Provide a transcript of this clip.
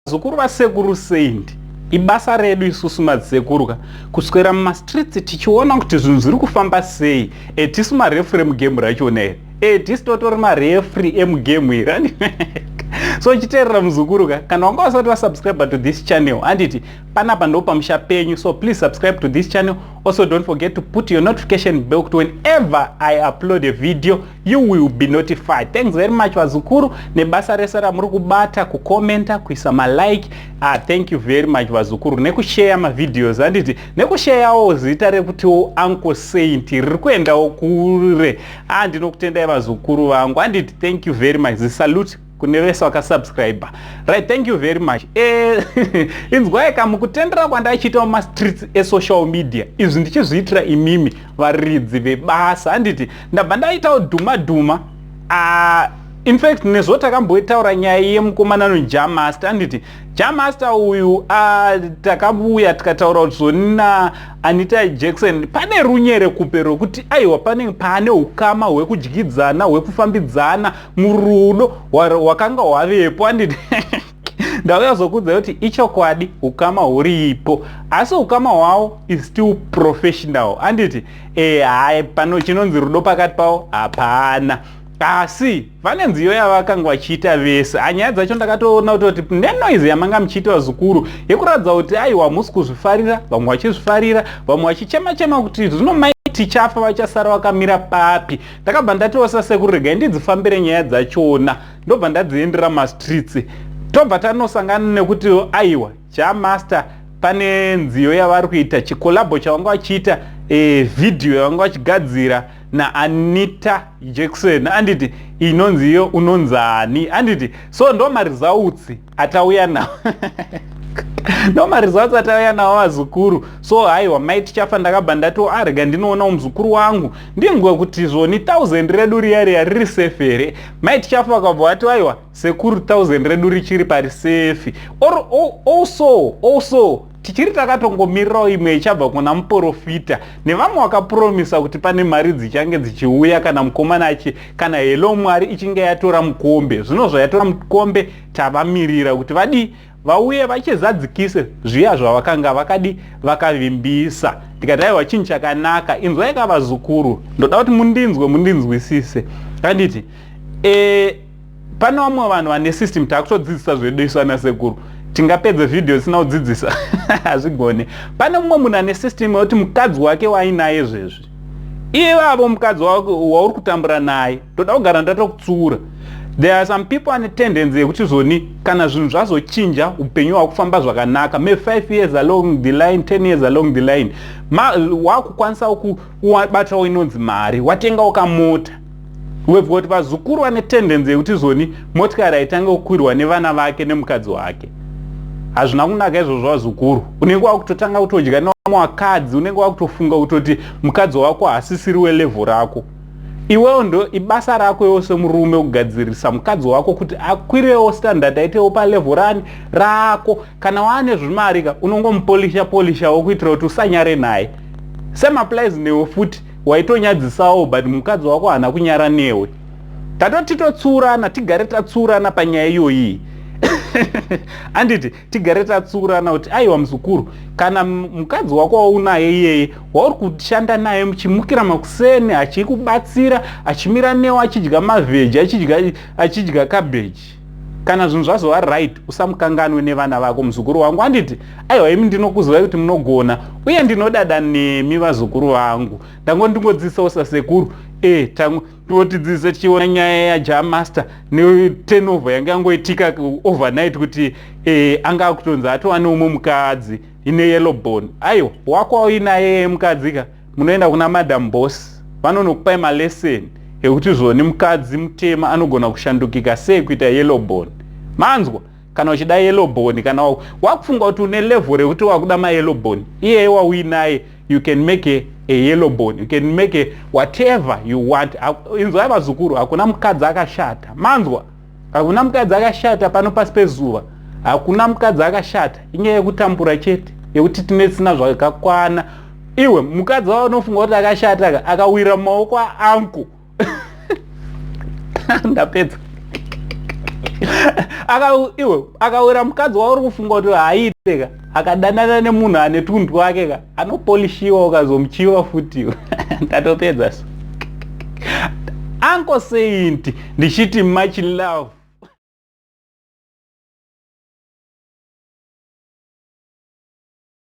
Vazukuru vasekuru Saint, ibasa redu isusu madzisekuru ka kuswera mumastreets tichiona kuti zvinhu zviri kufamba sei. E, tisu marefri emugame rachona here? E, tisu totori marefri emugame iri. So chiteerera muzukuru ka, kana wanga usati wasubscribe to this channel, handiti panapa ndo pamusha penyu, so please subscribe to this channel. Also don't forget to put your notification bell kuti whenever I upload a video you will be notified. Thanks very much vazukuru nebasa rese ramuri kubata, kukomenta, kuisa malike. Thank you very much vazukuru nekushare mavideos, handiti nekusharewo zita rekutiwo Uncle Saint riri kuendawo kure. Ndinokutendai vazukuru vangu, handiti thank you very much. Zisalute kune vese vakasubscribe. Right, thank you very much. Inzwai kamukutendera kwandachiita mumastreets esocial media izvi ndichizviitira imimi varidzi vebasa, handiti ndabva ndaitawo dhuma dhuma. In fact nezvo takamboitaura nyaya yemukomana noJah Master, handiti Jah Master uyu takabuya tikataura kuti zvoni naAnita Jackson pane runyere kupe rwekuti aiwa, pane paane ukama hwekudyidzana, hwekufambidzana murudo hwakanga hwavepo, handiti ndauya zokudza kuti ichokwadi ukama huripo, asi ukama hwavo is still professional, handiti hai, pano chinonzi rudo pakati pavo hapana, asi vane nziyo yavakanga vachiita vese. Anyaya dzacho ndakatoona kutoti nenoise yamanga muchiita vazukuru yekuratidza kuti aiwa, musi kuzvifarira, vamwe vachizvifarira, vamwe vachichema chema kuti zvino mai tichafa vachasara vakamira papi. Ndakabva ndatiwo sasekuru regai ndidzifambire nyaya dzachona, ndobva ndadziendera mastreets, tobva tanosangana nekuti aiwa, Jah Master pane nziyo yavari kuita, chicollabo chavanga vachiita, vhidhiyo yavanga vachigadzira naAnita Jackson, anditi inonzi iyo unonzani, anditi so ndo maresults atauya nawo, ndo maresults atauya nawo vazukuru. So haiwa, mai tichafa ndakabva ndati arega ndinoona muzukuru wangu ndinzwe kuti zvoni 1000 redu riya riya riri safe here. Mai tichafa vakabva vati aiwa sekuru, 1000 redu richiri pari safe. Also tichiri takatongomirirawo imwe ichabva kuna muprofita nevamwe vakapromisa kuti pane mari dzichange dzichiuya kana mukomana achi kana Hello Mwari ichinge yatora mukombe. Zvino zvayatora mukombe, tavamirira kuti vadi vauye vachizadzikise zviya zvavakanga vakadi vakavimbisa. Ndikati aiwa, chinhu chakanaka. Inzwai kavazukuru, ndoda kuti mundinzwe, mundinzwisise, anditi pane vamwe vanhu vane system. Takutodzidzisa zvedu isu ana sekuru, tingapedze vhidhiyo isina kudzidzisa? Hazvigone. Pane mumwe munhu ane system yekuti mukadzi wake wainaye zvezvi, ivavo mukadzi wauri kutambura naye, ndoda kugara ndatokutsura. There are some people ane tendency yekuti zvoni kana zvinhu zvazochinja, upenyu hwakufamba zvakanaka, maybe 5 years along the line, 10 years along the line, wakukwanisa kubatawo inonzi mari, watengawo kamota. We've got vazukuru vane tendency yekuti zvoni motikari haitange kukwirwa nevana vake nemukadzi wake. Hazvina kunaka izvozvo vazukuru. Unenge wakutotanga kutodya nevamwe vakadzi, unenge wakutofunga kutoti mukadzi wako haasisiri welevel rako iwewo. Ndo ibasa rako iwo semurume kugadzirisa mukadzi wako kuti akwirewo standard, aitewo palevel rani rako. Kana waane zvimari ka, unongomupolisha polishawo kuitira kuti usanyare naye. Same applies newe futi, waitonyadzisawo but mukadzi wako haana kunyara newe. Tatoti totsuurana, tigare tatsuurana panyaya iyoyi, anditi tigare tatsuurana kuti aiwa muzukuru, kana mukadzi wako waunaye iyeye wauri kushanda naye muchimukira makuseni, achikubatsira, achimira newe, achidya mavheji, achidya kabheji, kana zvinhu zvazova right, usamukanganwe nevana vako muzukuru wangu, anditi aiwa imi ndinokuzivai kuti munogona uye ndinodada nemi vazukuru vangu. Ndango ndingodzidzisawo sasekuru tangotidzidzise tichiona nyaya yaJah Master neturnover yanga yangoitika overnight kuti anga akutonzi atova neumwe mukadzi ine yellow bone. Aiwa, wako uinaye mukadzi ka, munoenda kuna Madam Boss, vanonokupai malesson ekuti zvoni mukadzi mutema anogona kushandukika sei kuita yellow bone. Manzwa? Kana uchida yellow bone, kana wakufunga kuti une level rekuti wakuda mayellow bone, iyeye wauinaye you can make a yellow bone, you can make a whatever you want. Inzwai vazukuru, hakuna mukadzi akashata. Manzwa? Hakuna mukadzi akashata pano pasi pezuva, hakuna mukadzi akashata. Inyaya yekutambura chete, yekuti tine tisina zvakakwana. Iwe mukadzi wavo unofunga kuti akashata ka, akawira mumaoko aangu. Ndapedza. Iwe akawira mukadzi wauri kufunga kuti haaite ka, akadanana nemunhu ane tundu wake ka, anopolishiwa, ukazomuchiwa futi. Ndatopedza. So Uncle Saint, ndichiti much love.